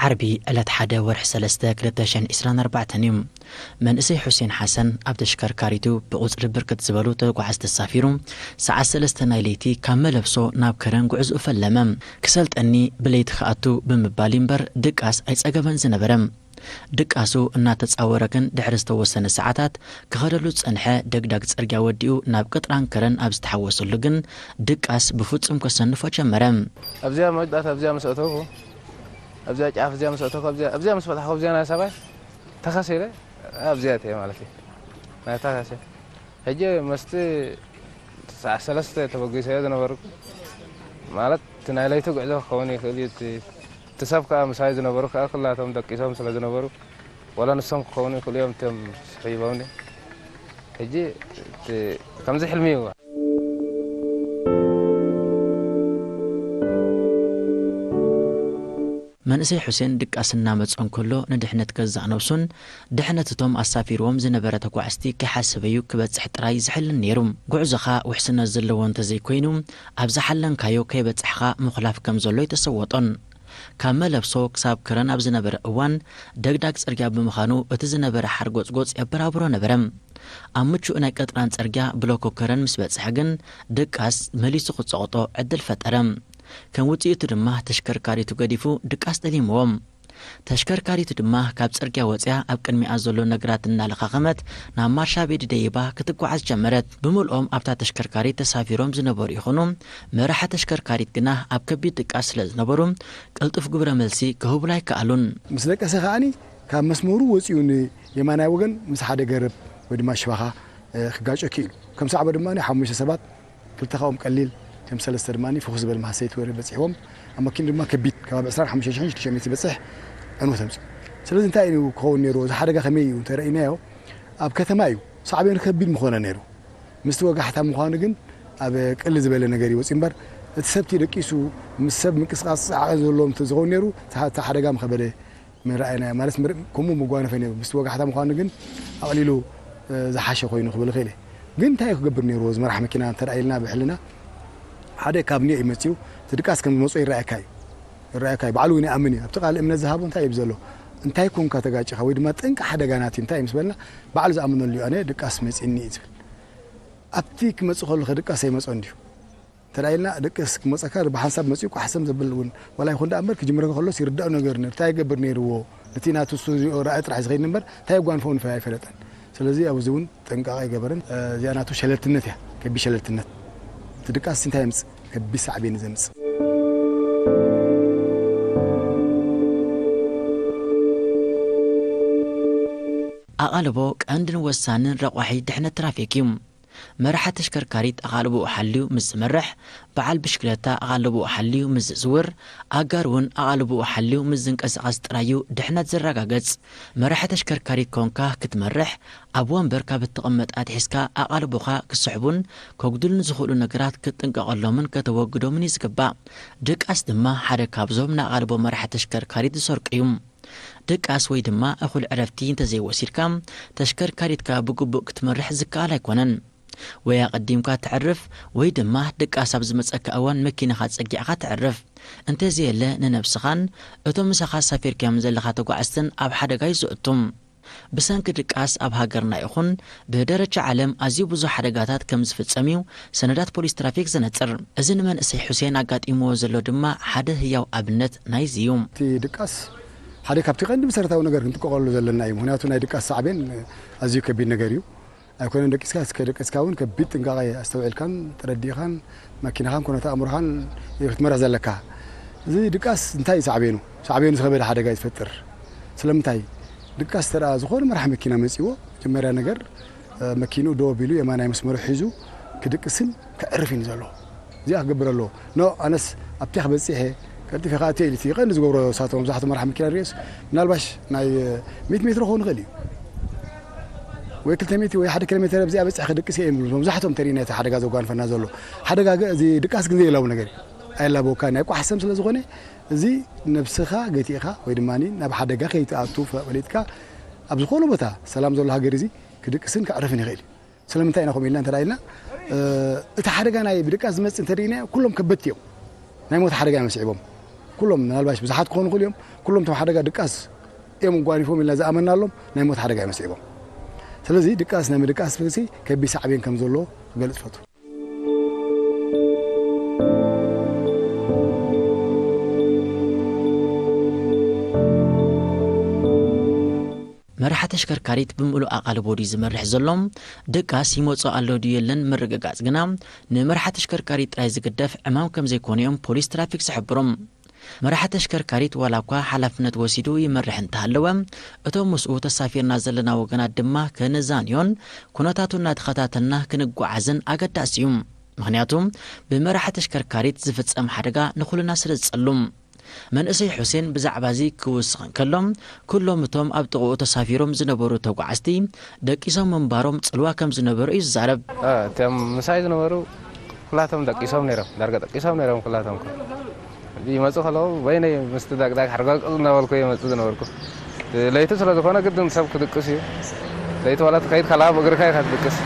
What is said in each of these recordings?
ዓርቢ ዕለት ሓደ ወርሒ ሰለስተ ክልተ ሽሕን ዕስራን ኣርባዕተን እዩ። መንእሰይ ሑሴን ሓሰን ኣብ ተሽከርካሪቱ ብቑጽሪ ብርክት ዝበሉ ተጓዓዝቲ ተሳፊሩ ሰዓት ሰለስተ ናይ ለይቲ ካብ መለብሶ ናብ ከረን ጉዕዝኡ ፈለመ። ክሰልጠኒ ብለይቲ ክኣቱ ብምባል እምበር ድቃስ ኣይጸገበን ዝነበረ። ድቃሱ እናተጻወረ ግን ድሕሪ ዝተወሰነ ሰዓታት ክኸደሉ ዝጸንሐ ደግዳግ ጽርግያ ወዲኡ ናብ ቅጥራን ከረን ኣብ ዝተሓወሰሉ ግን ድቃስ ብፍጹም ከሰንፎ ጀመረ። ኣብዚኣ መግጣት ኣብዚኣ ምስ ኣተኹ፣ ኣብዚኣ ጫፍ እዚኣ ምስ ኣተኹ፣ ኣብዚኣ ኣብዚኣ ምስ በጻሕኩ ኣብዚኣ ናይ ሰባይ ተኸሲለ ኣብዚኣ እየ ማለት እዩ። ናይ ተኸሲለ ሕጂ መስቲ ሰዓት ሰለስተ ተበጊሰ ዝነበርኩ ማለት እቲ ናይ ለይቲ ጉዕዞ ክኸውን ይኽእል እዩ። እቲ እቲ ሰብ ከኣ ምሳይ ዝነበሩ ከኣ ኩላቶም ደቂሶም ስለ ዝነበሩ ዋላ ንሶም ክኾኑ ይኽእሉ እዮም እቶም ስሒቦምኒ። ሕጂ እቲ ከምዚ ሕልሚ እዩ። መንእሰይ ሑሴን ድቃስ እናመጾ እንከሎ ንድሕነት ገዛእ ነብሱን ድሕነት እቶም ኣሳፊርዎም ዝነበረ ተጓዓዝቲ ከይሓሰበዩ ክበጽሕ ጥራይ ዝሕልን ነይሩ። ጉዕዞኻ ውሕስነት ዘለዎ እንተዘይኮይኑ ኣብ ዝሓለንካዮ ከይበጻሕኻ ምኹላፍ ከም ዘሎ ኣይተሰወጦን። ካብ መለብሶ ክሳብ ከረን ኣብ ዝነበረ እዋን ደግዳግ ጽርግያ ብምዃኑ እቲ ዝነበረ ሓርጎጽጎጽ የበራብሮ ነበረ። ኣብ ምቹእ ናይ ቅጥራን ጽርግያ ብሎኮ ከረን ምስ በጽሐ ግን ድቃስ መሊሱ ክጸቕጦ ዕድል ፈጠረ። ከም ውጽኢቱ ድማ ተሽከርካሪቱ ገዲፉ ድቃስ ጠሊምዎ። ተሽከርካሪቱ ድማ ካብ ጽርግያ ወጽያ ኣብ ቅድሚኣ ዘሎ ነግራት እናለኻኸመት ናብ ማርሻ ቤዲ ደይባ ክትጓዓዝ ጀመረት። ብምልኦም ኣብታ ተሽከርካሪት ተሳፊሮም ዝነበሩ ይኹኑ መራሒ ተሽከርካሪት ግና ኣብ ከቢድ ድቃስ ስለ ዝነበሩ ቅልጡፍ ግብረ መልሲ ክህቡላ ኣይከኣሉን። ምስ ደቀሰ ከኣኒ ካብ መስመሩ ወጺኡ ንየማናይ ወገን ምስ ሓደ ገረብ ወይ ድማ ሽባኻ፣ እ፣ ክጋጮ ክኢሉ። ከም ሳዕቦ ድማ ሓሙሽተ ሰባት ክልተ ካብኦም ቀሊል፣ እቶም ሰለስተ ድማ ፍኹስ ዝበለ መሃሰይቲ ወረ በጺሕዎም። ኣብ መኪና ድማ ከቢድ፣ ከባቢ ዕስራን ሓሙሽተን ሽሕን ሽዱሽተ ሚእቲ ዝበጽሕ ዕንወት ኣምጺኡ። ስለዚ እንታይ እዩ ክኸውን ነይርዎ? እዚ ሓደጋ ከመይ እዩ እንተረኢናዮ፣ ኣብ ከተማ እዩ። ሳዕቤኑ ከቢድ ምኾነ ነይሩ። ምስቲ ወጋሕታ ምዃኑ ግን ኣብ ቅልል ዝበለ ነገር እዩ ወጺኡ እምበር፣ እቲ ሰብቲ ደቂሱ ምስ ሰብ ምንቅስቓስ ዓቐን ዘለዎም እንተዝኸውን ነይሩ፣ እቲ ሓ-፣ እቲ ሓደጋ ምኸበደ። ምርኣይና ማለት ምር-፣ ከምኡ መጓነፈ ነይሩ። ምስቲ ወጋሕታ ምዃኑ ግን ኣቕሊሉ፣ እ፣ ዝሓሸ ኮይኑ ክብል እኽእል እየ። ግን እንታይ እዩ ክገብር ነይርዎ? እዚ መራሕ መኪና እንተ ደኣ ኢልና ብሕልና ሓደ ካብ ኒዮ እዩ መጺኡ፣ እቲ ድቃስ ከም ዝመጾ ይረኣየካ እዩ። ይረኣየካ እዩ። ባዕሉ እውን ይኣምን እዩ። ኣብቲ ቃል እምነት ዝሃቦ እንታይ እዩ ዘሎ? እንታይ ኮንካ ተጋጭኻ ወይ ድማ ጠንቂ ሓደጋ ናትዩ እንታይ እዩ ምስ በልና፣ ባዕሉ ዝኣምነሉ እዩ። ኣነ ድቃስ መጺእኒ እዩ ዝብል። ኣብቲ ክመጽእ ከሎ ከ ድቃስ ኣይመጾን ድዩ? እንተ ደኣ ኢልና ደቅስ ክመጸካ ብሓንሳብ መጺኡ ቋሕሰም ዘብል እውን ዋላ ይኹን ደኣ እምበር ክጅምረካ ከሎስ ይርዳእ ነገር ነይሩ። እንታይ ይገብር ነይርዎ? ነቲ ናቱ እሱ ዝሪኦ ራእይ ጥራሕ ዝኸይድ እምበር እንታይ የጓንፎ እውን ኣይፈለጠን። ስለዚ ኣብዚ እውን ጥንቃቐ ኣይገበረን። እዚኣ ናቱ ሸለልትነት እያ፣ ከቢድ ሸለልትነት። እቲ ድቃስ እንታይ የምጽእ? ከቢድ ሳዕቤን እዩ ዘምጽእ። ኣቓልቦ ቀንድን ወሳንን ረቋሒ ድሕነት ትራፊክ እዩ። መራሒ ተሽከርካሪት ኣቓልቦኡ ሓልዩ ምስ ዝመርሕ፣ በዓል ብሽክለታ ኣቓልቦኡ ሓልዩ ምስ ዝዝውር፣ ኣጋር እውን ኣቓልቦኡ ሓልዩ ምስ ዝንቀሳቐስ ጥራይ እዩ ድሕነት ዝረጋገጽ። መራሒ ተሽከርካሪት ኮንካ ክትመርሕ፣ ኣብ ወንበር ካብ እትቕመጥ ኣትሒዝካ ኣቓልቦኻ ክስሕቡን ከጉድሉን ዝኽእሉ ነገራት ክትጥንቀቐሎምን ከተወግዶምን እዩ ዝግባእ። ድቃስ ድማ ሓደ ካብዞም ንኣቓልቦ መራሒ ተሽከርካሪት ዝሰርቁ እዩ። ድቃስ ወይ ድማ እኹል ዕረፍቲ እንተዘይወሲድካ፣ ተሽከርካሪትካ ብግቡእ ክትመርሕ ዝከኣል ኣይኮነን። ወይ ኣቐዲምካ ተዕርፍ፣ ወይ ድማ ድቃስ ኣብ ዝመጸካ እዋን መኪናኻ ጸጊዕካ ተዕርፍ። እንተዘየለ ንነብስኻን እቶም ምሳኻ ኣሳፊርካዮም ዘለኻ ተጓዓዝትን ኣብ ሓደጋ እዩ ዘእቱ። ብሰንኪ ድቃስ ኣብ ሃገርና ይኹን ብደረጃ ዓለም ኣዝዩ ብዙሕ ሓደጋታት ከም ዝፍጸም እዩ ሰነዳት ፖሊስ ትራፊክ ዘነጽር። እዚ ንመንእሰይ ሑሴን ኣጋጢምዎ ዘሎ ድማ ሓደ ህያው ኣብነት ናይዚ እዩ። እቲ ድቃስ ሓደ ካብቲ ቀንዲ መሰረታዊ ነገር ክንጥቀቐሉ ዘለና እዩ። ምኽንያቱ ናይ ድቃስ ሳዕቤን ኣዝዩ ከቢድ ነገር እዩ። ኣይኮነን ደቂስካ፣ እስከ ደቂስካ እውን ከቢድ ጥንቃቐ ኣስተውዒልካን ተረዲእኻን መኪናኻን ኩነተ ኣእምሮኻን እዩ ክትመርሕ ዘለካ። እዚ ድቃስ እንታይ እዩ ሳዕቤኑ? ሳዕቤኑ ዝኸበደ ሓደጋ እዩ ዝፈጥር። ስለምንታይ? ድቃስ እንተ ደኣ ዝኾነ መራሒ መኪና መጺዎ፣ መጀመርያ ነገር፣ እ፣ መኪንኡ ደው ኣቢሉ የማናይ መስመሩ ሒዙ ክድቅስን ከዕርፍን እዩ ዘለዎ። እዚኣ ክገብር ኣለዎ። ኖ፣ ኣነስ ኣብቲ ክበጽሕ እየ፣ ቀልጢፈ ክኣቱ እየ ኢሉ እቲ ቀንዲ ዝገብሮ ንሳቶም መብዛሕትኦም መራሒ መኪና ንሪኦስ፣ ምናልባሽ ናይ፣ እ፣ ሚእቲ ሜትሮ ክኸውን ይኽእል እዩ። ወይ ክልተ ሚእቲ ወይ ሓደ ኪሎ ሜትር ኣብዚኣ በጺሐ ክድቅስ እየ እዮም ዝብሉ። መብዛሕትኦም ተሪእና እቲ ሓደጋ ዘጓንፈና ዘሎ። ሓደጋ ገ-፣ እዚ ድቃስ ግን ዘየላቡ ነገር እዩ። ኣየላበወካ ናይ ቋሕሰም ስለ ዝኾነ፣ እዚ ነብስኻ ገቲእኻ ወይ ድማ ናብ ሓደጋ ከይትኣቱ ፈሊጥካ ኣብ ዝኾነ ቦታ ሰላም ዘሎ ሃገር እዚ ክድቅስን ከዕርፍን ይኽእል እዩ። ስለምንታይ ኢና ከምኡ ኢልና እንተ ደኣ ኢልና፣ እ፣ እቲ ሓደጋ ናይ ብድቃስ ዝመጽእ እንተ ርኢናዮ፣ ኩሎም ከበድቲ እዮም። ናይ ሞት ሓደጋ እዮም ኣስዒቦም። ኩሎም ምናልባሽ ብዙሓት ክኾኑ ይኽእሉ እዮም። ኩሎም እቶም ሓደጋ ድቃስ እዮም ጓኒፎም ኢልና ዝኣመናሎም ናይ ሞት ሓደጋ እዮም ኣስዒቦም። ስለዚ ድቃስ ናይ ምድቃስ ፍልሲ ከቢድ ሳዕቤን ከም ዘለዎ ክገልጽ ፈቱ። መራሒ ተሽከርካሪት ብምሉእ ኣቓልቦ ድዩ ዝመርሕ ዘሎ? ድቃስ ይመጾ ኣሎ ድዩ የለን ምርግጋጽ ግና ንመራሒ ተሽከርካሪት ጥራይ ዝግደፍ ዕማም ከም ዘይኮነ እዮም ፖሊስ ትራፊክ ዝሕብሩ። መራሒ ተሽከርካሪት ዋላ እኳ ሓላፍነት ወሲዱ ይመርሕ እንተሃለወ፣ እቶም ምስኡ ተሳፊርና ዘለና ወገናት ድማ ከነዛንዮን ኩነታቱ እናተኸታተልና ክንጓዓዝን ኣገዳሲ እዩ። ምኽንያቱ ብመራሒ ተሽከርካሪት ዝፍጸም ሓደጋ ንኹልና ስለ ዝጸሉ። መንእሰይ ሑሴን ብዛዕባ እዚ ክውስኽ እንከሎ፣ ኩሎም እቶም ኣብ ጥቕኡ ተሳፊሮም ዝነበሩ ተጓዓዝቲ ደቂሶም ምንባሮም ጽልዋ ከም ዝነበሮ እዩ ዝዛረብ። እቶም ምሳይ ዝነበሩ ኩላቶም ደቂሶም ነይሮም፣ ዳርጋ ደቂሶም ነይሮም ኩላቶም። ይመጹ ከለዉ በይነይ ምስቲ ዳግዳግ ሕርገግቕ እናበልኩ ይመጽእ ዝነበርኩ። ለይቲ ስለ ዝኾነ ግድን ሰብ ክድቅስ እዩ። ለይቲ ዋላ ትኸይድ ከለኻ ብእግርካ ኢኻ ትድቅስ።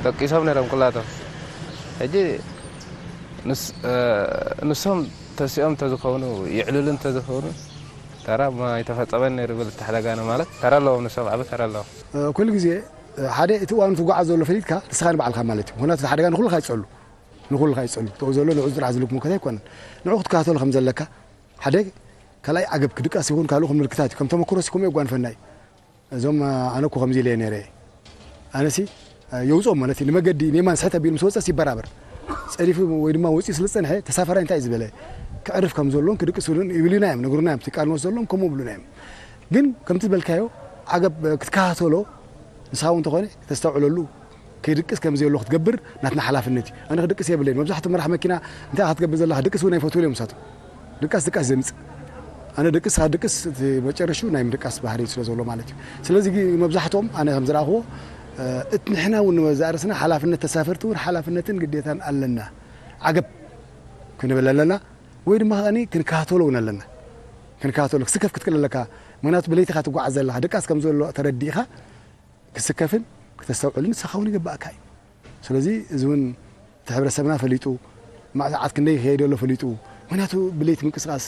ደቂሶም ነይሮም ኩላቶም። ሕጂ ንስ-፣ እ፣ ንሶም ተሲኦም እንተዝኾኑ፣ ይዕልሉ እንተዝኾኑ፣ ተራ ማ ኣይተፈጸመን ነይሩ ብል እቲ ሓደጋና ማለት ተራ ኣለዎም፣ ንሶም ዓቢ ተራ ኣለዎም። እ፣ ኩሉ ግዜ፣ እ፣ ሓደ እቲ እዋኑ ትጓዓዝ ዘሎ ፈሊጥካ ንስኻ ንባዕልኻ ማለት እዩ። ምኽንያቱ እቲ ሓደጋ ንኹልኻ ይጸሉ። ንኹልኻ ይጸሉ። ተው ዘሎ ንዑ ዝጥራሕ ዝልክ ሙከታ ኣይኮነን። ንዑ ክትከታተሎ ከም ዘለካ ሓደ ካልኣይ ዓገብ ክድቃስ ይኹን ካልእ ምልክታት እዩ። ከም ተመክሮ ሲ ከምኡ የጓንፈና እዩ። እዞም ኣነ እኮ ከምዚ ኢለ ነይረ ኣነሲ የውፅኦም ማለት እዩ። ንመገዲ ኔማን ስሕተ ቢሉ ምስ ወፀስ ይበራበር። ፀዲፉ ወይ ድማ ወፂኡ ስለ ዝፀንሐ ተሳፈራይ እንታይ እዩ ዝበለ ክዕርፍ ከም ዘሎን ክድቅስ ዝብሉን ይብሉና እዮም፣ ነግሩና እዮም። እቲ ቃል ንወስድ ዘሎም ከምኡ ብሉና እዮም። ግን ከምቲ ዝበልካዮ ዓገብ ክትከታተሎ ንስኻ እውን እንተኾነ ተስተውዕለሉ። ክድቅስ ከም ዘየሎ ክትገብር ናትና ሓላፍነት እዩ። ኣነ ክድቅስ የብለይን። መብዛሕትኡ መራሕ መኪና እንታይ ኢኻ ክትገብር ዘለኻ? ድቅስ እውን ኣይፈትውን እዮም ንሳቶም። ድቃስ ድቃስ ዘምጽእ ኣነ ድቅስ ካብ ድቅስ እቲ መጨረሹ ናይ ምድቃስ ባህሪ ስለ ዘሎ ማለት እዩ። ስለዚ ግ-፣ መብዛሕትኦም ኣነ ከም ዝረኣኽዎ፣ እ፣ እቲ ንሕና እውን ዝኣርስና ሓላፍነት ተሳፈርቲ እውን ሓላፍነትን ግዴታን ኣለና። ዓገብ ክንብል ኣለና ወይ ድማ ከኣኒ ክንከታተሎ እውን ኣለና። ክንከታተሎ ክስከፍ ክትክእል ኣለካ። ምክንያቱ ብለይቲ ኢኻ ትጓዓዝ ዘለኻ ድቃስ ከም ዘሎ ተረዲእኻ ክስከፍን ክተስተውዕልን ንስኻ እውን ይግባእካ እዩ። ስለዚ እዚ እውን እቲ ሕብረተሰብና ፈሊጡ፣ ማዕ ሰዓት ክንደይ ይኸይድ ኣሎ ፈሊጡ። ምክንያቱ ብለይቲ ምንቅስቓስ፣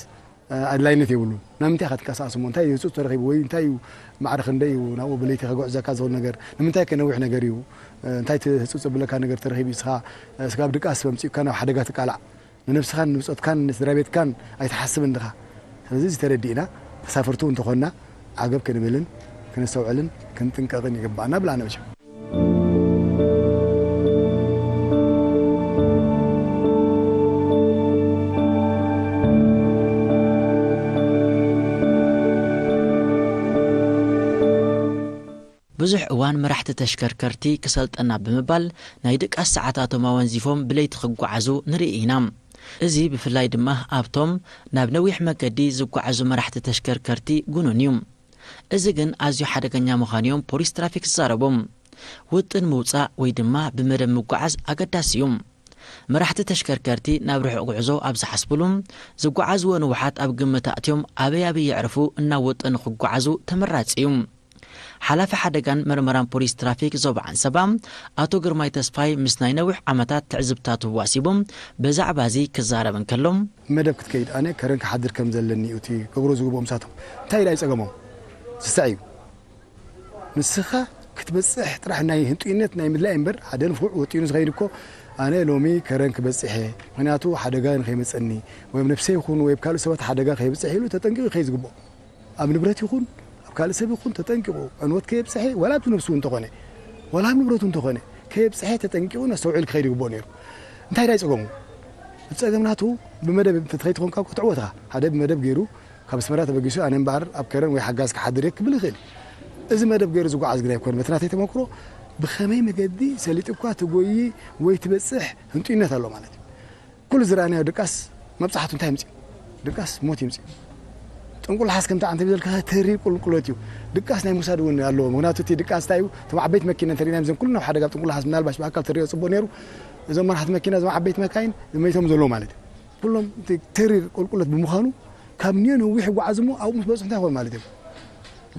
እ፣ ኣድላይነት የብሉን። ናብ ምንታይ ኢኻ ትንቀሳቐስ እሞ? እንታይ ህጹጽ ተረኺቡ ወይ እንታይ እዩ ማዕረ ክንደይ እዩ ናብኡ ብለይቲ ከጉዕዘካ ዝኽእል ነገር? ንምንታይ ከ ነዊሕ ነገር እዩ? እ፣ እንታይ እቲ ህጹጽ ዘብለካ ነገር ተረኺቡ እዩ? ንስኻ፣ እ፣ ስጋብ ድቃስ መምጺኡካ ናብ ሓደጋ ትቃላዕ። ንነብስኻን ንብጾትካን ንስድራ ቤትካን ኣይትሓስብን ዲኻ? ስለዚ እዚ ተረዲእና ተሳፈርቲ እውን እንተኾንና ዓገብ ክንብልን ክነስተውዕልን ክንጥንቀቕን ይግባእና ብላና መቸም። ብዙሕ እዋን መራሕቲ ተሽከርከርቲ ክሰልጠና ብምባል ናይ ድቃስ ሰዓታቶም ኣወንዚፎም ብለይቲ ክጓዓዙ ንርኢ ኢና። እዚ ብፍላይ ድማ ኣብቶም ናብ ነዊሕ መገዲ ዝጓዓዙ መራሕቲ ተሽከርከርቲ ግኑን እዩ። እዚ ግን ኣዝዩ ሓደገኛ ምዃኑ እዮም ፖሊስ ትራፊክ ዝዛረቡ። ውጥን ምውጻእ ወይ ድማ ብመደብ ምጓዓዝ ኣገዳሲ እዩ። መራሕቲ ተሽከርከርቲ ናብ ርሑቕ ጉዕዞ ኣብ ዝሓስብሉ፣ ዝጓዓዝዎ ንውሓት ኣብ ግምት ኣእትዮም ኣበይ ኣበይ የዕርፉ እናወጠኑ ክጓዓዙ ተመራጺ እዩ። ሓላፊ ሓደጋን መርመራን ፖሊስ ትራፊክ ዞባ ዓንሰባ ኣቶ ግርማይ ተስፋይ ምስ ናይ ነዊሕ ዓመታት ትዕዝብታቱ ዋሲቡ ብዛዕባ እዚ ክዛረብ እንከሎ፣ መደብ ክትከይድ ኣነ ከረን ክሓድር ከም ዘለኒ እዩ እቲ ክገብሮ ዝግብኦም ንሳቶም። እንታይ ኢላ እዩ ጸገሞም? ስሳዕ እዩ። ንስኻ ክትበጽሕ ጥራሕ ናይ ህንጡይነት ናይ ምድላይ እምበር፣ ሓደ ንፉዕ ወጢኑ ዝኸይድ እኮ ኣነ ሎሚ ከረን ክበጽሕ እየ፣ ምኽንያቱ ሓደጋ ንኸይመጸኒ ወይ ኣብ ነብሰይ ይኹን ወይ ኣብ ካልእ ሰባት ሓደጋ ከየብጽሕ ኢሉ ተጠንቂቑ ይኸይድ ዝግብኦ። ኣብ ንብረት ይኹን ኣብ ካልእ ሰብ ይኹን ተጠንቂቑ ዕንወት ከየብጽሐ፣ ዋላ ኣብቲ ነብሱ እውን እንተኾነ፣ ዋላ ኣብ ንብረቱ እንተኾነ ከየብጽሐ ተጠንቂቑ ነስተውዕል ክኸይድ ይግብኦ ነይሩ። እንታይ ዳይ ጸገሙ? እቲ ጸገም ናቱ ብመደብ እንተትኸይድ ትኾንካ እኮ ትዕወት ኢኻ። ሓደ ብመደብ ገይሩ ካብ ኣስመራ ተበጊሱ ኣነ እምበኣር ኣብ ከረን ወይ ሓጋዝ ክሓድር እየ ክብል ይኽእል እዩ። እዚ መደብ ገይሩ ዝጓዓዝ ግን ኣይኮነን። በቲ ናተይ ተመክሮ ብኸመይ መገዲ ሰሊጡ እኳ ትጎዪ ወይ ትበጽሕ ህንጡይነት ኣሎ ማለት እዩ። ኩሉ ዝረኣናዮ ድቃስ መብጻሕቱ እንታይ ይምጽእ? ድቃስ ሞት ይምጽእ። ጥንቁልሓስ ከምቲ ኣንተ ብዘልካ ተሪር ቁልቁለት እዩ። ድቃስ ናይ ምውሳድ እውን ኣለዎ። ምክንያቱ እቲ ድቃስ እንታይ እዩ? እቶም ዓበይቲ መኪና እንተሪእና እዞም ኩሉ ናብ ሓደጋ ኣብ ጥንቁልሓስ ምናልባሽ ብኣካል ተሪኦ ጽቡቅ ነይሩ። እዞም መራሕቲ መኪና እዞም ዓበይቲ መካይን መይቶም ዘለዉ ማለት እዩ። ኩሎም እቲ ተሪር ቁልቁለት ብምዃኑ ካብ ኒዮ ነዊሕ ይጓዓዙ እሞ ኣብኡ ምስ በጽሑ እንታይ ይኾን ማለት እዮም?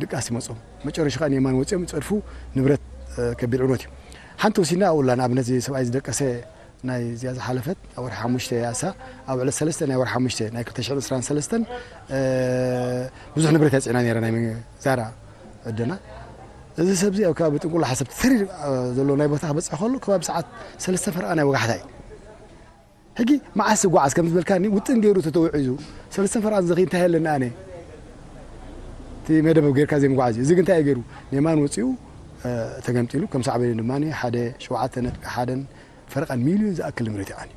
ድቃስ ይመጾም። መጨረሻ ከዓ ንየማን ወጺኦም ይጸድፉ፣ ንብረት፣ እ፣ ከቢድ ዕንወት እዩ። ሓንቲ ወሲድና ኣብኡ ኣላ፣ ንኣብነት እዚ ሰብኣይ ዝደቀሰ ናይ እዚኣ ዝሓለፈት ኣብ ወርሒ ሓሙሽተ እያ እሳ፣ ኣብ ዕለት ሰለስተ ናይ ወርሒ ሓሙሽተ ናይ ክልተ ሽሕን ዕስራን ሰለስተን ብዙሕ ንብረት እያ ፅዒና ነይራ ናይ ዛራ ዕደና። እዚ ሰብ እዚ ኣብ ከባቢ ጥንቁሎ ሓሰብ ተሪር ዘሎ ናይ ቦታ ክበፅሕ ከሎ ከባቢ ሰዓት ሰለስተ ፈረቓ ናይ ወጋሕታ እዩ። ሕጂ መዓስ ዝጓዓዝ ከም ዝበልካኒ ውጥን ገይሩ ተተውዒዙ ሰለስተ ፈረቓ ዝኺ እንታይ ኣለኒ ኣነ እቲ መደብ ጌርካ ዘይምጓዓዝ እዩ። እዚ ግን እንታይ እዩ ገይሩ? ኔማን ወፂኡ ተገምጢሉ ከም ሳዕቤኑ ድማ ሓደ ሸውዓተ ነጥቢ ሓደን ፈረቓን ሚልዮን ዝኣክል ንብረት ይዓኒ።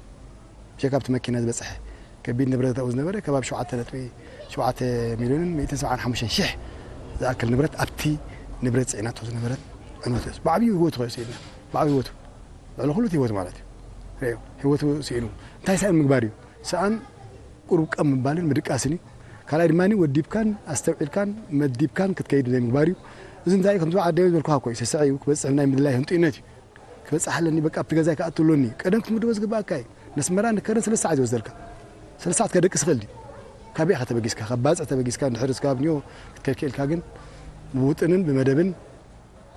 ሸክ ኣብቲ መኪና ዝበፅሐ ከቢድ ንብረት ኣብኡ ዝነበረ ከባቢ ሸውዓተ ነጥቢ ሸውዓተ ሚልዮንን ሚእትን ሰብዓን ሓሙሽተን ሽሕ ዝኣክል ንብረት ኣብቲ ንብረት ፅዒናቶ ዝነበረት ዕንወት እዩ። ብዓብዩ ህይወቱ ከይወስድና ብዓብዩ ህይወቱ ልዕሊ ኩሉ ህይወቱ ማለት እዩ። ርእዮ ህይወቱ ስኢኑ እንታይ ሳእን ምግባር እዩ። ሰኣን ቁሩብ ቀም ምባልን ምድቃስን እዩ። ካልኣይ ድማ ወዲብካን ኣስተውዒልካን መዲብካን ክትከይድ ናይ ምግባር እዩ። እዚ እንታይ እዩ? ከምዚ ዓደይ ዝበልኩኻ እኮ እዩ። ሰስዐ እዩ። ክበፅሕ ናይ ምድላይ ህንጡይነት እዩ። ክበፅሕ ኣለኒ፣ በቃ ኣብቲ ገዛይ ክኣቱ ኣሎኒ። ቀደም ክትምድቦ ዝግብኣካ እዩ። ነስመራ ንከረን ሰለስተ ሰዓት ዝወስደልካ። ሰለስተ ሰዓት ከደቅስ ይኽእል ድዩ? ካበይ ኢኻ ተበጊስካ? ካብ ባፅዕ ተበጊስካ፣ እንድሕር እስካብ ኒዮ ክትከድ ክኢልካ ግን ብውጥንን ብመደብን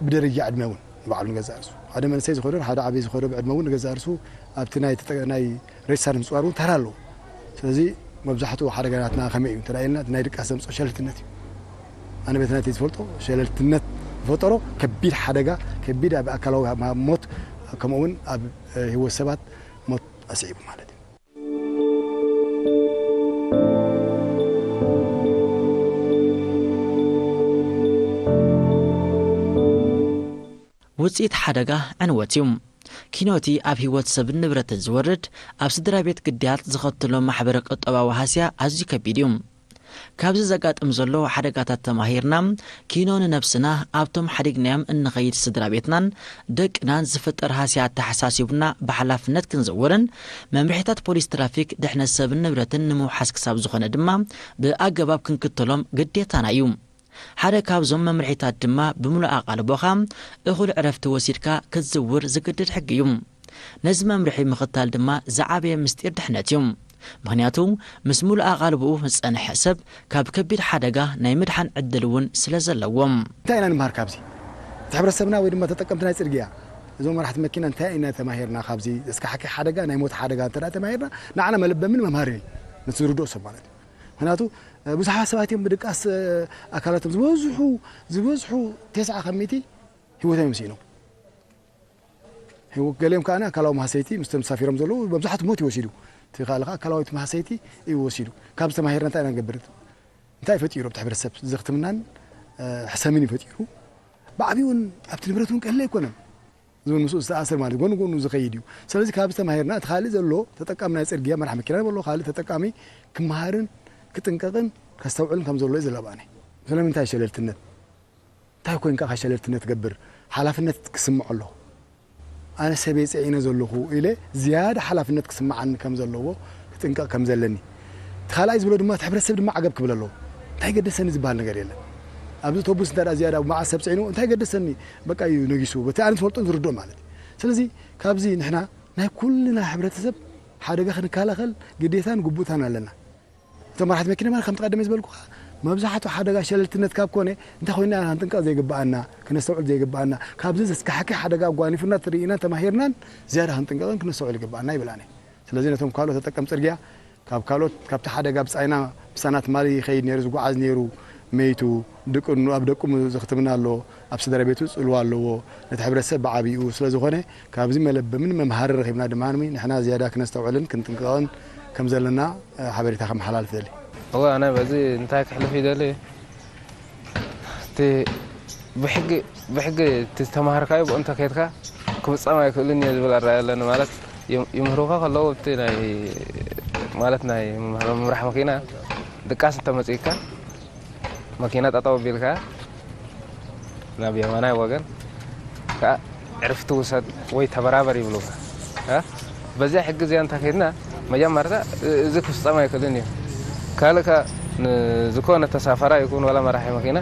ብደረጃ ዕድመ እውን ንባዕሉ ንገዛእ ርእሱ። ሓደ መንእሰይ ዝኾነ፣ ሓደ ዓብዪ ዝኾነ ብዕድመ እውን ንገዛእ ርእሱ ኣብቲ ናይ ተጠ-፣ ናይ ሬሳ ንምፅዋር እውን ተራ ኣለዎ። ስለዚ መብዛሕትኡ ሓደጋታትና ከመይ እዩ እንተ ኢልና፣ እቲ ናይ ድቃስ ዘምፅኦ ሸለልትነት እዩ። ኣነ ቤት ናተይ ዝፈልጦ ሸለልትነት ዝፈጠሮ ከቢድ ሓደጋ፣ ከቢድ ኣብ ኣካላዊ ሞት፣ ከምኡ እውን ኣብ ህይወት ሰባት ሞት ኣስዒቡ ማለት እዩ። ውፅኢት ሓደጋ ዕንወት እዩ። ኪኖቲ ኣብ ህይወት ሰብን ንብረትን ዝወርድ፣ ኣብ ስድራ ቤት ግዳያት ዝኸትሎ ማሕበረ ቁጠባዊ ሃስያ ኣዝዩ ከቢድ እዩ። ካብዚ ዘጋጥም ዘሎ ሓደጋታት ተማሂርና፣ ኪኖ ንነብስና፣ ኣብቶም ሓዲግናዮም እንኸይድ ስድራ ቤትናን ደቅናን ዝፍጠር ሃስያ ኣተሓሳሲቡና ብሓላፍነት ክንዝውርን፣ መምርሒታት ፖሊስ ትራፊክ ድሕነት ሰብን ንብረትን ንምውሓስ ክሳብ ዝኾነ ድማ ብኣገባብ ክንክተሎም ግዴታና እዩ። ሓደ ካብዞም መምርሒታት ድማ ብምሉእ ኣቓልቦኻ እኹል ዕረፍቲ ወሲድካ ክትዝውር ዝግድድ ሕጊ እዩ። ነዚ መምርሒ ምኽታል ድማ ዝዓበየ ምስጢር ድሕነት እዩ። ምኽንያቱ ምስ ምሉእ ኣቓልቦኡ ዝጸንሐ ሰብ ካብ ከቢድ ሓደጋ ናይ ምድሓን ዕድል እውን ስለ ዘለዎ። እንታይ ኢና ንመሃር ካብዚ? እቲ ሕብረተሰብና ወይ ድማ ተጠቀምቲ ናይ ጽርግያ፣ እዞም መራሕቲ መኪና እንታይ ኢና ተማሂርና ካብዚ ዘስካሕክሕ ሓደጋ፣ ናይ ሞት ሓደጋ እንተ ደኣ ተማሂርና ንዓና መለበምን መምሃርን እዩ፣ ነቲ ዝርድኦ ሰብ ማለት እዩ። ምኽንያቱ ብዙሓት ሰባት እዮም ብድቃስ ኣካላቶም ዝበዝሑ ዝበዝሑ ተስዓ ካብ ሚእቲ ህይወቶም እዮም ስኢኖም። ህይወት ገሊኦም ከኣ ኣካላዊ ማህሰይቲ ምስቶም ተሳፊሮም ዘለዉ መብዛሕቱ ሞት እዩ ወሲዱ። እቲ ካልእ ከኣ ኣካላዊት ማህሰይቲ እዩ ወሲዱ። ካብ ዝተማሂርና እንታይ ኢና ንገብር? እንታይ እዩ ፈጢሩ ኣብቲ ሕብረተሰብ? ዘኽትምናን ሕሰምን እዩ ፈጢሩ። ብዓብዩ እውን ኣብቲ ንብረት እውን ቀሊል ኣይኮነን። ዝብል ምስኡ ዝተኣሰር ማለት እዩ። ጎኑ ጎኑ ዝኸይድ እዩ። ስለዚ ካብዚ ተማሂርና እቲ ካልእ ዘሎ ተጠቃሚ ናይ ጽርግያ መራሕ መኪና በሎ ካልእ ተጠቃሚ ክመሃርን ክጥንቀቕን ከስተውዕልን ከም ዘሎ እዩ ዝላባእኒ። ስለምንታይ ሸለልትነት? እንታይ ኮይንካ ኢኻ ሸለልትነት ትገብር? ሓላፍነት ክስምዖ ኣለዎ። ኣነ ሰበይ ጽዒነ ዘለኹ ኢለ ዝያዳ ሓላፍነት ክስምዓኒ ከም ዘለዎ ክጥንቀቕ ከም ዘለኒ። እቲ ካልኣይ ዝብሎ ድማ እቲ ሕብረተሰብ ድማ ዓገብ ክብል ኣለዎ። እንታይ ገደሰኒ ዝበሃል ነገር የለን። ኣብዚ ኣውቶቡስ እንተ ደኣ ዝያዳ መዓት ሰብ ጽዒኑ እንታይ ገደሰኒ በቃ እዩ ነጊሱ። በቲ ኣነ ዝፈልጦን ዝርድኦ ማለት እዩ። ስለዚ ካብዚ ንሕና ናይ ኩልና ሕብረተሰብ ሓደጋ ክንከላኸል ግዴታን ግቡእታን ኣለና። እቶም መራሕቲ መኪና ማለት ከምቲ ቀደመ ዝበልኩኻ መብዛሕትኡ ሓደጋ ሸለልትነት ካብ ኮነ እንታይ ኮይና ኢና ክንጥንቀቕ ዘይግብኣና፣ ክነስተውዕል ዘይግብኣና፣ ካብዚ ዘስካሕክሕ ሓደጋ ኣጓኒፉና ትርኢና ተማሂርናን ዝያዳ ክንጥንቀቕን ክነስተውዕል ይግብኣና ይብል ኣነ። ስለዚ ነቶም ካልኦት ተጠቀም ጽርግያ ካብ ካልኦት ካብቲ ሓደጋ ብጻይና ምሳና ትማሊ ይኸይድ ነይሩ ዝጓዓዝ ነይሩ መይቱ ድቅኑ ኣብ ደቁ ዘኽትምና ኣሎ ኣብ ስድራ ቤቱ ጽልዋ ኣለዎ ነቲ ሕብረተሰብ ብዓቢኡ ስለ ዝኾነ ካብዚ መለበምን መምሃርን ረኺብና ድማ ንሕና ዝያዳ ክነስተውዕልን ክንጥንቀቕን ከም ዘለና ሓበሬታ ከመሓላልፍ ደሊ። እወ ኣነ በዚ እንታይ ክሕልፍ ይደሊ እቲ ብሕጊ ብሕጊ እቲ ዝተማሃርካዮ ብኡ እንተከይድካ ክፍጸም ኣይክእልን እየ ዝብል ኣረኣእያ ኣለኒ። ማለት ይምህሩኻ ከለዉ ኣብቲ ናይ ማለት ናይ ምምራሕ መኪና ድቃስ እንተመጺእካ መኪና ጠጠው ኣቢልካ ናብ የማናይ ወገን ከዓ ዕርፍቲ ውሰድ ወይ ተበራበር ይብሉኻ። በዚኣ ሕጊ እዚኣ እንተከይድና መጀመርታ እዚ ክፍጸም ኣይክእልን እዩ። ካልእ ከዓ ዝኾነ ተሳፈራ ይኹን ዋላ መራሒ መኪና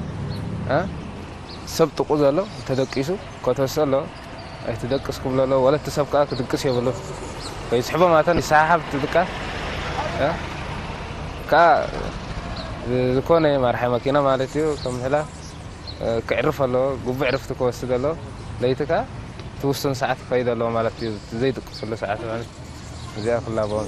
ሰብ ጥቁ ዘሎ ተደቂሱ ከተወስኦ ኣለዎ። ኣይትደቅስ ክብሎ ኣለዎ። ወላ እቲ ሰብ ከዓ ክድቅስ የብሉን። ከይስሕቦ ማለት ይሰሓሓብ እቲ ድቃስ ከዓ ዝኾነ መራሒ መኪና ማለት እዩ ከም ምሕላ ክዕርፍ ኣለዎ። ግቡእ ዕርፍቲ ክወስድ ኣለዎ። ለይቲ ከዓ ትውስን ሰዓት ክኸይድ ኣለዎ ማለት እዩ። ዘይጥቀሰሉ ሰዓት ማለት እዚኣ ክላበው።